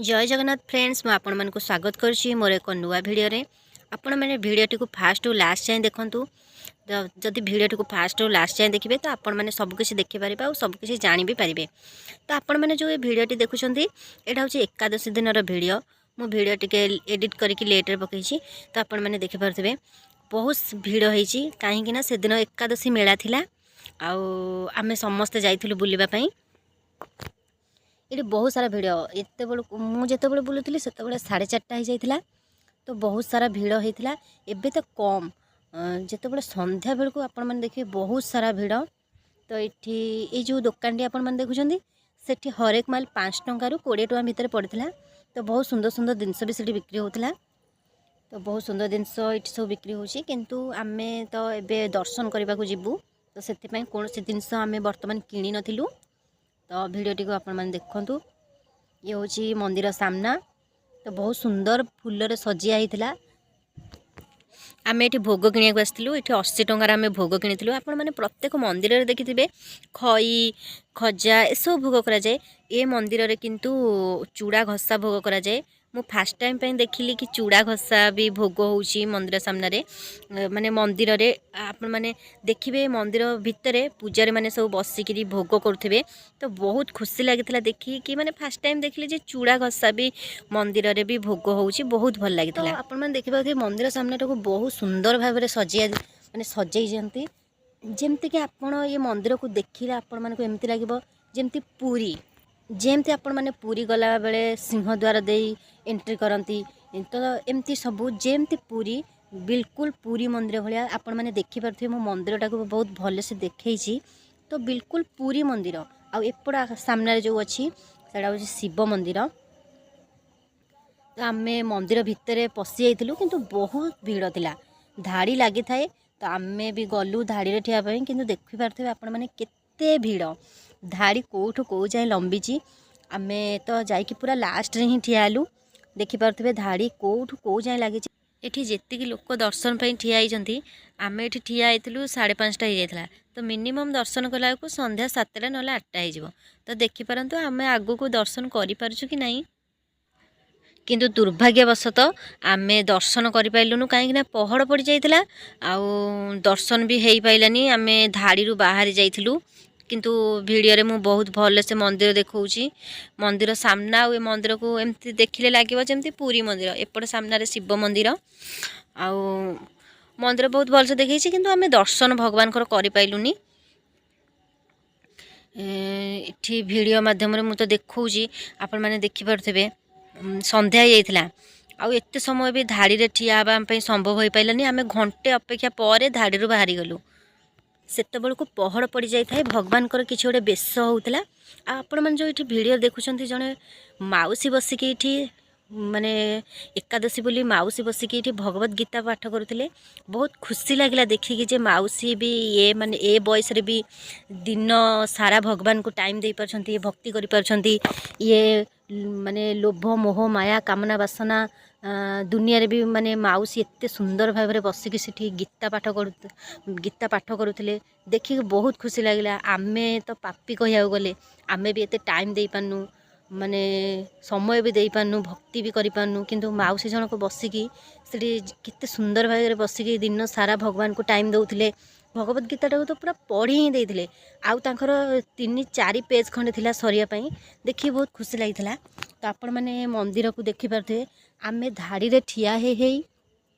ଜୟ Jagannath friends, ମୁଁ ଆପଣମାନଙ୍କୁ ସ୍ୱାଗତ କରୁଛି ମୋର ଏକ ନୂଆ ଭିଡ଼ିଓରେ। ଆପଣମାନେ ଭିଡ଼ିଓଟିକୁ ଫାଷ୍ଟରୁ ଲାଷ୍ଟ ଯାଏଁ ଦେଖନ୍ତୁ। ତ ଯଦି ଭିଡ଼ିଓଟିକୁ ଫାଷ୍ଟରୁ ଲାଷ୍ଟ ଯାଏଁ ଦେଖିବେ, ତ ଆପଣମାନେ ସବୁକିଛି ଦେଖିପାରିବେ ଆଉ ସବୁକିଛି ଜାଣି ବି ପାରିବେ। ତ ଆପଣମାନେ ଯେଉଁ ଏ ଭିଡ଼ିଓଟି ଦେଖୁଛନ୍ତି, ଏଇଟା ହେଉଛି ଏକାଦଶୀ ଦିନର ଭିଡ଼ିଓ। ମୁଁ ଭିଡ଼ିଓ ଟିକେ ଏଡ଼ିଟ୍ କରିକି ଲେଟ୍ରେ ପକାଇଛି। ତ ଆପଣମାନେ ଦେଖିପାରୁଥିବେ, ବହୁତ ଭିଡ଼ ହେଇଛି, କାହିଁକି ନା ସେଦିନ ଏକାଦଶୀ ମେଳା ଥିଲା ଆଉ ଆମେ ସମସ୍ତେ ଯାଇଥିଲୁ ବୁଲିବା ପାଇଁ। ଏଠି ବହୁତ ସାରା ଭିଡ଼। ଏତେବେଳକୁ ମୁଁ ଯେତେବେଳେ ବୁଲୁଥିଲି, ସେତେବେଳେ 4:30 ହେଇଯାଇଥିଲା। ତ ବହୁତ ସାରା ଭିଡ଼ ହେଇଥିଲା। ଏବେ ତ କମ୍। ଯେତେବେଳେ ସନ୍ଧ୍ୟା ବେଳକୁ ଆପଣମାନେ ଦେଖିବେ, ବହୁତ ସାରା ଭିଡ଼। ତ ଏଠି ଏଇ ଯେଉଁ ଦୋକାନଟି ଆପଣମାନେ ଦେଖୁଛନ୍ତି, ସେଠି ହରେକ ମାଲ 5 ଟଙ୍କାରୁ 20 ଟଙ୍କା ଭିତରେ ପଡ଼ିଥିଲା। ତ ବହୁତ ସୁନ୍ଦର ସୁନ୍ଦର ଜିନିଷ ବି ସେଠି ବିକ୍ରି ହେଉଥିଲା। ତ ବହୁତ ସୁନ୍ଦର ଜିନିଷ ଏଠି ସବୁ ବିକ୍ରି ହେଉଛି, କିନ୍ତୁ ଆମେ ତ ଏବେ ଦର୍ଶନ କରିବାକୁ ଯିବୁ, ତ ସେଥିପାଇଁ କୌଣସି ଜିନିଷ ଆମେ ବର୍ତ୍ତମାନ କିଣି ନଥିଲୁ। ତ ଭିଡ଼ିଓଟିକୁ ଆପଣମାନେ ଦେଖନ୍ତୁ। ଇଏ ହେଉଛି ମନ୍ଦିର ସାମ୍ନା। ତ ବହୁତ ସୁନ୍ଦର ଫୁଲରେ ସଜିଆ ହେଇଥିଲା। ଆମେ ଏଠି ଭୋଗ କିଣିବାକୁ ଆସିଥିଲୁ। ଏଠି 80 ଟଙ୍କାର ଆମେ ଭୋଗ କିଣିଥିଲୁ। ଆପଣମାନେ ପ୍ରତ୍ୟେକ ମନ୍ଦିରରେ ଦେଖିଥିବେ, ଖଇ, ଖଜା ଏସବୁ ଭୋଗ କରାଯାଏ। ଏ ମନ୍ଦିରରେ କିନ୍ତୁ ଚୂଡ଼ା ଘସା ଭୋଗ କରାଯାଏ। ମୁଁ ଫାଷ୍ଟ ଟାଇମ୍ ପାଇଁ ଦେଖିଲି କି ଚୂଡ଼ା ଘସା ବି ଭୋଗ ହେଉଛି ମନ୍ଦିର ସାମ୍ନାରେ, ମାନେ ମନ୍ଦିରରେ। ଆପଣମାନେ ଦେଖିବେ, ମନ୍ଦିର ଭିତରେ ପୂଜାରୀମାନେ ସବୁ ବସିକିରି ଭୋଗ କରୁଥିବେ। ତ ବହୁତ ଖୁସି ଲାଗିଥିଲା ଦେଖିକି, ମାନେ ଫାଷ୍ଟ ଟାଇମ୍ ଦେଖିଲି ଯେ ଚୂଡ଼ା ଘସା ବି ମନ୍ଦିରରେ ବି ଭୋଗ ହେଉଛି। ବହୁତ ଭଲ ଲାଗିଥିଲା। ଆପଣମାନେ ଦେଖିପାରୁଥିବେ, ମନ୍ଦିର ସାମ୍ନାଟାକୁ ବହୁତ ସୁନ୍ଦର ଭାବରେ ସଜିଆ ମାନେ ସଜେଇଛନ୍ତି। ଯେମିତିକି ଆପଣ ଏ ମନ୍ଦିରକୁ ଦେଖିଲେ ଆପଣମାନଙ୍କୁ ଏମିତି ଲାଗିବ ଯେମିତି ପୁରୀ, ଯେମିତି ଆପଣମାନେ ପୁରୀ ଗଲାବେଳେ ସିଂହଦ୍ୱାର ଦେଇ ଏଣ୍ଟ୍ରି କରନ୍ତି, ତ ଏମିତି ସବୁ ଯେମିତି ପୁରୀ, ବିଲକୁଲ ପୁରୀ ମନ୍ଦିର ଭଳିଆ। ଆପଣମାନେ ଦେଖିପାରୁଥିବେ, ମୁଁ ମନ୍ଦିରଟାକୁ ବହୁତ ଭଲସେ ଦେଖେଇଛି। ତ ବିଲକୁଲ ପୁରୀ ମନ୍ଦିର। ଆଉ ଏପଟ ସାମ୍ନାରେ ଯେଉଁ ଅଛି, ସେଇଟା ହେଉଛି ଶିବ ମନ୍ଦିର। ତ ଆମେ ମନ୍ଦିର ଭିତରେ ପଶି ଯାଇଥିଲୁ, କିନ୍ତୁ ବହୁତ ଭିଡ଼ ଥିଲା, ଧାଡ଼ି ଲାଗିଥାଏ। ତ ଆମେ ବି ଗଲୁ ଧାଡ଼ିରେ ଠିଆ ପାଇଁ, କିନ୍ତୁ ଦେଖିପାରୁଥିବେ ଆପଣମାନେ, କେତେ ଭିଡ଼, ଧାଡ଼ି କେଉଁଠୁ କେଉଁ ଯାଏଁ ଲମ୍ବିଛି। ଆମେ ତ ଯାଇକି ପୁରା ଲାଷ୍ଟରେ ହିଁ ଠିଆ ହେଲୁ। ଦେଖିପାରୁଥିବେ, ଧାଡ଼ି କେଉଁଠୁ କେଉଁ ଯାଏଁ ଲାଗିଛି। ଏଠି ଯେତିକି ଲୋକ ଦର୍ଶନ ପାଇଁ ଠିଆ ହେଇଛନ୍ତି, ଆମେ ଏଠି ଠିଆ ହେଇଥିଲୁ, 5:30 ହେଇଯାଇଥିଲା। ତ ମିନିମମ୍ ଦର୍ଶନ କଲା ବେଳକୁ ସନ୍ଧ୍ୟା 7ଟା ନହେଲେ 8ଟା ହେଇଯିବ। ତ ଦେଖିପାରନ୍ତୁ, ଆମେ ଆଗକୁ ଦର୍ଶନ କରିପାରୁଛୁ କି ନାହିଁ। କିନ୍ତୁ ଦୁର୍ଭାଗ୍ୟବଶତଃ ଆମେ ଦର୍ଶନ କରିପାରିଲୁନୁ, କାହିଁକିନା ପହଡ଼ ପଡ଼ିଯାଇଥିଲା ଆଉ ଦର୍ଶନ ବି ହେଇପାରିଲାନି। ଆମେ ଧାଡ଼ିରୁ ବାହାରି ଯାଇଥିଲୁ। କିନ୍ତୁ ଭିଡ଼ିଓରେ ମୁଁ ବହୁତ ଭଲସେ ମନ୍ଦିର ଦେଖାଉଛି। ମନ୍ଦିର ସାମ୍ନା ଆଉ ଏ ମନ୍ଦିରକୁ ଏମିତି ଦେଖିଲେ ଲାଗିବ ଯେମିତି ପୁରୀ ମନ୍ଦିର। ଏପଟ ସାମ୍ନାରେ ଶିବ ମନ୍ଦିର ଆଉ ମନ୍ଦିର ବହୁତ ଭଲସେ ଦେଖେଇଛି, କିନ୍ତୁ ଆମେ ଦର୍ଶନ ଭଗବାନଙ୍କର କରିପାରିଲୁନି। ଏଠି ଭିଡ଼ିଓ ମାଧ୍ୟମରେ ମୁଁ ତ ଦେଖାଉଛି, ଆପଣମାନେ ଦେଖିପାରୁଥିବେ। ସନ୍ଧ୍ୟା ହେଇଯାଇଥିଲା ଆଉ ଏତେ ସମୟ ବି ଧାଡ଼ିରେ ଠିଆ ହେବା ଆମ ପାଇଁ ସମ୍ଭବ ହୋଇପାରିଲାନି। ଆମେ ଘଣ୍ଟେ ଅପେକ୍ଷା ପରେ ଧାଡ଼ିରୁ ବାହାରିଗଲୁ। ସେତେବେଳକୁ ପହଡ଼ ପଡ଼ିଯାଇଥାଏ, ଭଗବାନଙ୍କର କିଛି ଗୋଟେ ବେଶ ହେଉଥିଲା। ଆଉ ଆପଣମାନେ ଯେଉଁ ଏଠି ଭିଡ଼ିଓ ଦେଖୁଛନ୍ତି, ଜଣେ ମାଉସୀ ବସିକି ଏଇଠି, ମାନେ ଏକାଦଶୀ ବୋଲି ମାଉସୀ ବସିକି ଏଇଠି ଭଗବତ ଗୀତା ପାଠ କରୁଥିଲେ। ବହୁତ ଖୁସି ଲାଗିଲା ଦେଖିକି ଯେ ମାଉସୀ ବି ଏ ମାନେ ଏ ବୟସରେ ବି ଦିନ ସାରା ଭଗବାନଙ୍କୁ ଟାଇମ୍ ଦେଇପାରୁଛନ୍ତି, ଭକ୍ତି କରିପାରୁଛନ୍ତି। ଇଏ ମାନେ ଲୋଭ, ମୋହ, ମାୟା, କାମନା, ବାସନା ଦୁନିଆରେ ବି ମାନେ ମାଉସୀ ଏତେ ସୁନ୍ଦର ଭାବରେ ବସିକି ସେଠି ଗୀତା ପାଠ କରୁଥିଲେ। ଦେଖିକି ବହୁତ ଖୁସି ଲାଗିଲା। ଆମେ ତ ପାପି କହିବାକୁ ଗଲେ, ଆମେ ବି ଏତେ ଟାଇମ୍ ଦେଇପାରୁନୁ, ମାନେ ସମୟ ବି ଦେଇପାରୁନୁ, ଭକ୍ତି ବି କରିପାରୁନୁ। କିନ୍ତୁ ମାଉସୀ ଜଣକ ବସିକି ସେଠି କେତେ ସୁନ୍ଦର ଭାବରେ ବସିକି ଦିନ ସାରା ଭଗବାନଙ୍କୁ ଟାଇମ୍ ଦେଉଥିଲେ। ଭଗବତ ଗୀତାଟାକୁ ତ ପୁରା ପଢ଼ି ହିଁ ଦେଇଥିଲେ ଆଉ ତାଙ୍କର 3-4 ପେଜ୍ ଖଣ୍ଡେ ଥିଲା ସରିବା ପାଇଁ। ଦେଖିକି ବହୁତ ଖୁସି ଲାଗିଥିଲା। ତ ଆପଣମାନେ ମନ୍ଦିରକୁ ଦେଖିପାରୁଥିବେ, ଆମେ ଧାଡ଼ିରେ ଠିଆ ହେଇ ହେଇ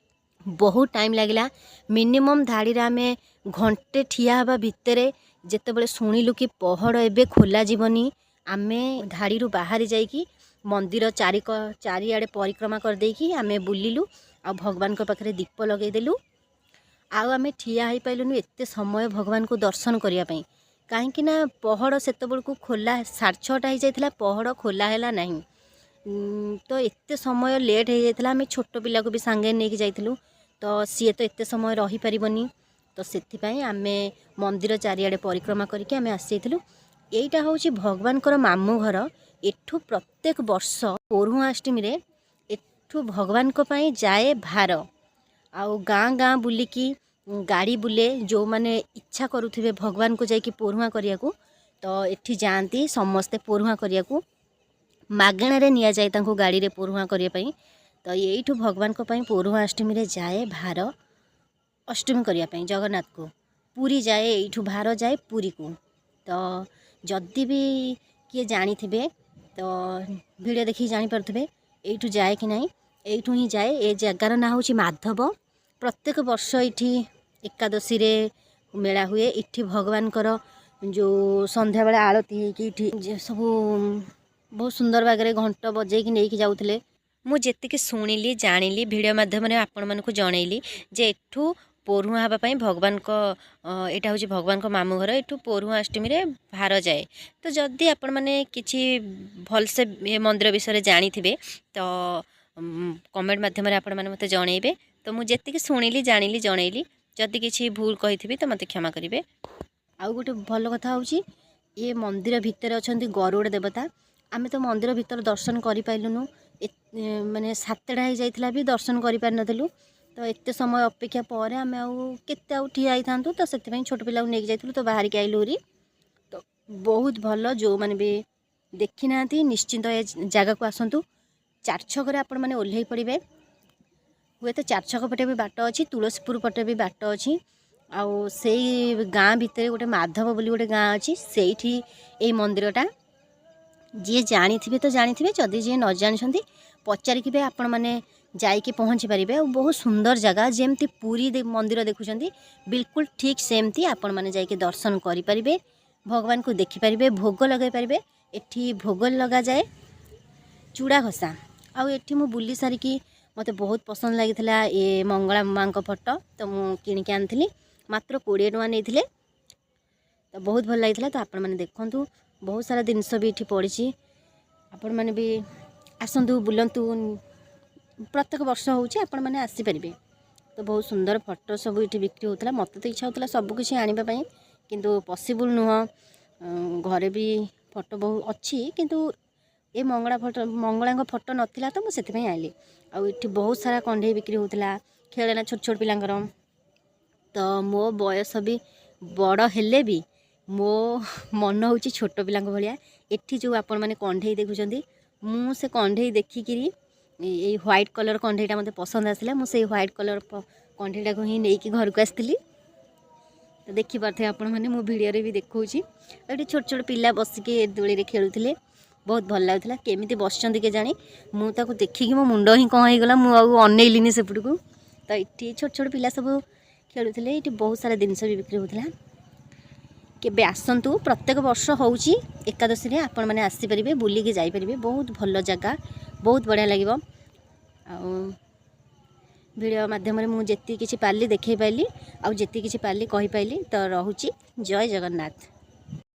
ବହୁତ ଟାଇମ୍ ଲାଗିଲା। ମିନିମମ୍ ଧାଡ଼ିରେ ଆମେ ଘଣ୍ଟେ ଠିଆ ହେବା ଭିତରେ ଯେତେବେଳେ ଶୁଣିଲୁ କି ପହଡ଼ ଏବେ ଖୋଲାଯିବନି, ଆମେ ଧାଡ଼ିରୁ ବାହାରି ଯାଇକି ମନ୍ଦିର ଚାରିଆଡ଼େ ପରିକ୍ରମା କରିଦେଇକି ଆମେ ବୁଲିଲୁ ଆଉ ଭଗବାନଙ୍କ ପାଖରେ ଦୀପ ଲଗେଇଦେଲୁ। ଆଉ ଆମେ ଠିଆ ହେଇପାରିଲୁନୁ ଏତେ ସମୟ ଭଗବାନଙ୍କୁ ଦର୍ଶନ କରିବା ପାଇଁ, କାହିଁକି ନା ପହଡ଼ ସେତେବେଳକୁ ଖୋଲା 6:30 ହେଇଯାଇଥିଲା, ପହଡ଼ ଖୋଲା ହେଲା ନାହିଁ। ତ ଏତେ ସମୟ ଲେଟ୍ ହେଇଯାଇଥିଲା। ଆମେ ଛୋଟ ପିଲାକୁ ବି ସାଙ୍ଗରେ ନେଇକି ଯାଇଥିଲୁ, ତ ସିଏ ତ ଏତେ ସମୟ ରହିପାରିବନି। ତ ସେଥିପାଇଁ ଆମେ ମନ୍ଦିର ଚାରିଆଡ଼େ ପରିକ୍ରମା କରିକି ଆମେ ଆସିଯାଇଥିଲୁ। ଏଇଟା ହେଉଛି ଭଗବାନଙ୍କର ମାମୁଁ ଘର। ଏଠୁ ପ୍ରତ୍ୟେକ ବର୍ଷ ପୋଢ଼ୁଆଁ ଅଷ୍ଟମୀରେ ଏଠୁ ଭଗବାନଙ୍କ ପାଇଁ ଯାଏ ଭାର ଆଉ ଗାଁ ଗାଁ ବୁଲିକି ଗାଡ଼ି ବୁଲେ। ଯେଉଁମାନେ ଇଚ୍ଛା କରୁଥିବେ ଭଗବାନଙ୍କୁ ଯାଇକି ପୋଢ଼ୁଆଁ କରିବାକୁ, ତ ଏଠି ଯାଆନ୍ତି ସମସ୍ତେ ପୋଢ଼ୁଆଁ କରିବାକୁ। ମାଗଣାରେ ନିଆଯାଏ ତାଙ୍କୁ ଗାଡ଼ିରେ ପୋରୁହାଁ କରିବା ପାଇଁ। ତ ଏଇଠୁ ଭଗବାନଙ୍କ ପାଇଁ ପୋରୁହାଁ ଅଷ୍ଟମୀରେ ଯାଏ ଭାର ଅଷ୍ଟମୀ କରିବା ପାଇଁ ଜଗନ୍ନାଥକୁ ପୁରୀ ଯାଏ। ଏଇଠୁ ଭାର ଯାଏ ପୁରୀକୁ। ତ ଯଦି ବି କିଏ ଜାଣିଥିବେ, ତ ଭିଡ଼ିଓ ଦେଖିକି ଜାଣିପାରୁଥିବେ ଏଇଠୁ ଯାଏ କି ନାହିଁ। ଏଇଠୁ ହିଁ ଯାଏ। ଏ ଜାଗାର ନାଁ ହେଉଛି ମାଧବ। ପ୍ରତ୍ୟେକ ବର୍ଷ ଏଇଠି ଏକାଦଶୀରେ ମେଳା ହୁଏ। ଏଠି ଭଗବାନଙ୍କର ଯେଉଁ ସନ୍ଧ୍ୟାବେଳେ ଆଳତି ହେଇକି ଏଠି ସବୁ ବହୁତ ସୁନ୍ଦର ବାଗରେ ଘଣ୍ଟ ବଜେଇକି ନେଇକି ଯାଉଥିଲେ। ମୁଁ ଯେତିକି ଶୁଣିଲି, ଜାଣିଲି, ଭିଡ଼ିଓ ମାଧ୍ୟମରେ ଆପଣମାନଙ୍କୁ ଜଣେଇଲି ଯେ ଏଠୁ ପୋରୁହାଁ ହେବା ପାଇଁ ଭଗବାନଙ୍କ ଏଇଟା ହେଉଛି ଭଗବାନଙ୍କ ମାମୁଁ ଘର। ଏଠୁ ପୋରୁହାଁ ଅଷ୍ଟମୀରେ ଭାର ଯାଏ। ତ ଯଦି ଆପଣମାନେ କିଛି ଭଲସେ ଏ ମନ୍ଦିର ବିଷୟରେ ଜାଣିଥିବେ, ତ କମେଣ୍ଟ ମାଧ୍ୟମରେ ଆପଣମାନେ ମୋତେ ଜଣେଇବେ। ତ ମୁଁ ଯେତିକି ଶୁଣିଲି, ଜାଣିଲି, ଜଣେଇଲି। ଯଦି କିଛି ଭୁଲ କହିଥିବି, ତ ମୋତେ କ୍ଷମା କରିବେ। ଆଉ ଗୋଟେ ଭଲ କଥା ହେଉଛି, ଏ ମନ୍ଦିର ଭିତରେ ଅଛନ୍ତି ଗରୁଡ଼ ଦେବତା। ଆମେ ତ ମନ୍ଦିର ଭିତରେ ଦର୍ଶନ କରିପାରିଲୁନୁ। ମାନେ 7ଟା ହେଇଯାଇଥିଲା ବି ଦର୍ଶନ କରିପାରିନଥିଲୁ। ତ ଏତେ ସମୟ ଅପେକ୍ଷା ପରେ ଆମେ ଆଉ କେତେ ଆଉ ଠିଆ ହେଇଥାନ୍ତୁ? ତ ସେଥିପାଇଁ ଛୋଟ ପିଲାକୁ ନେଇକି ଯାଇଥିଲୁ, ତ ବାହାରିକି ଆଇଲୁ ହେରି। ତ ବହୁତ ଭଲ। ଯେଉଁମାନେ ବି ଦେଖିନାହାନ୍ତି, ନିଶ୍ଚିନ୍ତ ଏ ଜାଗାକୁ ଆସନ୍ତୁ। ଚାରି ଛକରେ ଆପଣମାନେ ଓହ୍ଲେଇ ପଡ଼ିବେ। ହୁଏତ ଚାରି ଛକ ପଟେ ବି ବାଟ ଅଛି, ତୁଳସୀପୁର ପଟେ ବି ବାଟ ଅଛି। ଆଉ ସେଇ ଗାଁ ଭିତରେ ଗୋଟେ ମାଧବ ବୋଲି ଗୋଟେ ଗାଁ ଅଛି, ସେଇଠି ଏଇ ମନ୍ଦିରଟା। ଯିଏ ଜାଣିଥିବେ ତ ଜାଣିଥିବେ, ଯଦି ଯିଏ ନ ଜାଣିଛନ୍ତି, ପଚାରିକି ବି ଆପଣମାନେ ଯାଇକି ପହଞ୍ଚି ପାରିବେ। ଆଉ ବହୁତ ସୁନ୍ଦର ଜାଗା। ଯେମିତି ପୁରୀ ମନ୍ଦିର ଦେଖୁଛନ୍ତି, ବିଲକୁଲ ଠିକ୍ ସେମିତି ଆପଣମାନେ ଯାଇକି ଦର୍ଶନ କରିପାରିବେ, ଭଗବାନଙ୍କୁ ଦେଖିପାରିବେ, ଭୋଗ ଲଗାଇ ପାରିବେ। ଏଠି ଭୋଗ ଲଗାଯାଏ ଚୂଡ଼ା ଘସା। ଆଉ ଏଠି ମୁଁ ବୁଲି ସାରିକି ମୋତେ ବହୁତ ପସନ୍ଦ ଲାଗିଥିଲା ଏ ମଙ୍ଗଳା ମାଆଙ୍କ ଫଟୋ, ତ ମୁଁ କିଣିକି ଆଣିଥିଲି। ମାତ୍ର 20 ଟଙ୍କା ନେଇଥିଲେ। ତ ବହୁତ ଭଲ ଲାଗିଥିଲା। ତ ଆପଣମାନେ ଦେଖନ୍ତୁ, ବହୁତ ସାରା ଜିନିଷ ବି ଏଠି ପଡ଼ିଛି। ଆପଣମାନେ ବି ଆସନ୍ତୁ, ବୁଲନ୍ତୁ। ପ୍ରତ୍ୟେକ ବର୍ଷ ହେଉଛି, ଆପଣମାନେ ଆସିପାରିବେ। ତ ବହୁତ ସୁନ୍ଦର ଫଟୋ ସବୁ ଏଠି ବିକ୍ରି ହେଉଥିଲା। ମୋତେ ତ ଇଚ୍ଛା ହେଉଥିଲା ସବୁ କିଛି ଆଣିବା ପାଇଁ, କିନ୍ତୁ ପସିବୁଲ୍ ନୁହଁ। ଘରେ ବି ଫଟୋ ବହୁ ଅଛି, କିନ୍ତୁ ଏ ମଙ୍ଗଳା ଫଟୋ, ମଙ୍ଗଳାଙ୍କ ଫଟୋ ନଥିଲା, ତ ମୁଁ ସେଥିପାଇଁ ଆଣିଲି। ଆଉ ଏଠି ବହୁତ ସାରା କଣ୍ଢେଇ ବିକ୍ରି ହେଉଥିଲା, ଖେଳନା ଛୋଟ ଛୋଟ ପିଲାଙ୍କର। ତ ମୋ ବୟସ ବି ବଡ଼ ହେଲେ ବି ମୋ ମନ ହେଉଛି ଛୋଟ ପିଲାଙ୍କ ଭଳିଆ। ଏଠି ଯେଉଁ ଆପଣମାନେ କଣ୍ଢେଇ ଦେଖୁଛନ୍ତି, ମୁଁ ସେ କଣ୍ଢେଇ ଦେଖିକିରି ଏଇ ହ୍ୱାଇଟ୍ କଲର୍ କଣ୍ଢେଇଟା ମୋତେ ପସନ୍ଦ ଆସିଲା। ମୁଁ ସେଇ ହ୍ୱାଇଟ୍ କଲର୍ କଣ୍ଢେଇଟାକୁ ହିଁ ନେଇକି ଘରକୁ ଆସିଥିଲି। ତ ଦେଖିପାରୁଥିବେ ଆପଣମାନେ, ମୁଁ ଭିଡ଼ିଓରେ ବି ଦେଖାଉଛି। ଏଠି ଛୋଟ ଛୋଟ ପିଲା ବସିକି ଦୋଳିରେ ଖେଳୁଥିଲେ, ବହୁତ ଭଲ ଲାଗୁଥିଲା। କେମିତି ବସିଛନ୍ତି କେଜାଣି, ମୁଁ ତାକୁ ଦେଖିକି ମୋ ମୁଣ୍ଡ ହିଁ କ'ଣ ହେଇଗଲା। ମୁଁ ଆଉ ଅନେଇଲିନି ସେପଟକୁ। ତ ଏଠି ଛୋଟ ଛୋଟ ପିଲା ସବୁ ଖେଳୁଥିଲେ। ଏଠି ବହୁତ ସାରା ଜିନିଷ ବି ବିକ୍ରି ହେଉଥିଲା। କେବେ ଆସନ୍ତୁ। ପ୍ରତ୍ୟେକ ବର୍ଷ ହେଉଛି ଏକାଦଶୀରେ। ଆପଣମାନେ ଆସିପାରିବେ, ବୁଲିକି ଯାଇପାରିବେ। ବହୁତ ଭଲ ଜାଗା, ବହୁତ ବଢ଼ିଆ ଲାଗିବ। ଆଉ ଭିଡ଼ିଓ ମାଧ୍ୟମରେ ମୁଁ ଯେତିକି କିଛି ପାରିଲି ଦେଖାଇ ପାରିଲି, ଆଉ ଯେତିକି କିଛି ପାରିଲି କହିପାରିଲି। ତ ରହୁଛି, ଜୟ ଜଗନ୍ନାଥ।